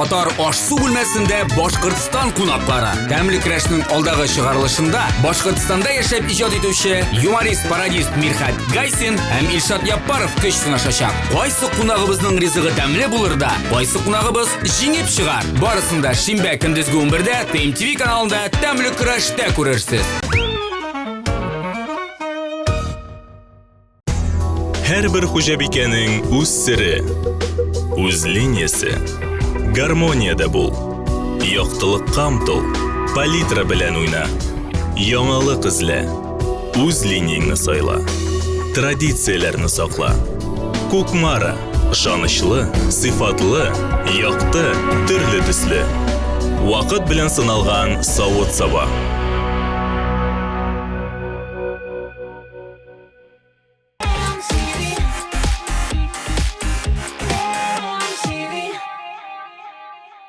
Татар аш-су бүлмәсендә Башкортстан кунаклары. Тәмле көрәшнең алдагы чыгарылышында Башкортстанда яшәп иҗат итүче юморист-пародист Мирхәт Гайсин һәм Илшат Яппаров көч сынашачак. Кайсы кунагыбызның ризыгы тәмле булыр да, кайсы кунагыбыз җиңеп чыгар? Барысын да шимбә көндезге 11-дә ТМТВ каналында Тәмле көрәштә күрерсез. Һәрбер хуҗабикәнең үз сере, үз линиясе. Гармониядә бул. Яктылыкка омтыл. Палитра белән уйна. Яңалык эзлә. Үз линияңне сайла. Традицияләрне сакла. Кукмара. Ышанычлы, сыйфатлы, якты, төрле төсле. Вакыт белән сыналган савыт-саба.